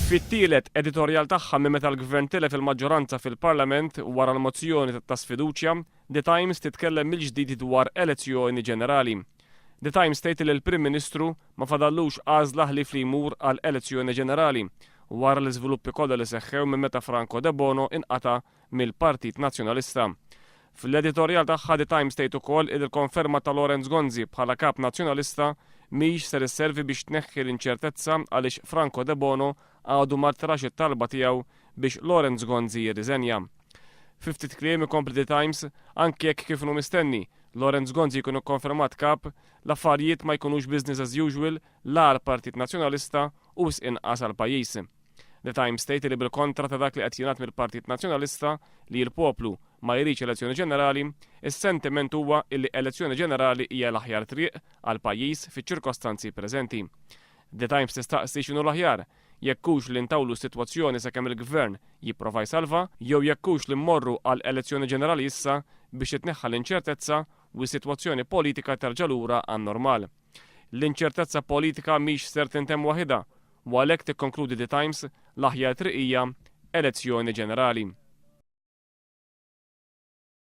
Fit-tielet editorjal tagħha minn meta l-Gvern tilef il-maġġoranza fil-Parlament wara l-mozzjoni ta' sfiduċja, The Times titkellem mill-ġdid dwar elezzjoni ġenerali. The Times tgħid li l-Prim Ministru ma fadallux għażla ħlief li jmur għal elezzjoni ġenerali wara l-iżviluppi kollha li seħħew minn meta Franco Debono inqata' mill-Partit Nazzjonalista. Fl-editorjal tagħha The Times tgħid ukoll li l-konferma ta' Lawrence Gonzi bħala Kap Nazzjonalista mhix ser isservi biex tneħħi l-inċertezza għaliex Franco Debono għadu ma rtirax it-talba tiegħu biex Lawrence Gonzi jirriżenja. Fi ftit kliem, ikompli The Times, anki jekk kif inhu mistenni, Lawrence Gonzi jkun ikkonfermat Kap, l-affarijiet ma jkunux business as usual la għall-Partit Nazzjonalista u wisq inqas għall-pajjiż. The Times tgħid li bil-kontra ta' dak li qed jingħad mill-Partit Nazzjonalista li l-poplu ma jridx elezzjoni ġenerali, is-sentiment huwa illi elezzjoni ġenerali hija l-aħjar triq għall-pajjiż fiċ-ċirkostanzi preżenti. The Times tistaqsi x'inhu l-aħjar, jekk hux li ntawlu s-sitwazzjoni sakemm il-Gvern jipprova jsalva jew jekk hux li mmorru għal elezzjoni ġenerali issa biex titneħħa l-inċertezza u s-sitwazzjoni politika terġa' lura għan-normal. L-inċertezza politika mhix ser tintemm waħidha u għalhekk tikkonkludi The Times, l-aħjar triq hija elezzjoni ġenerali.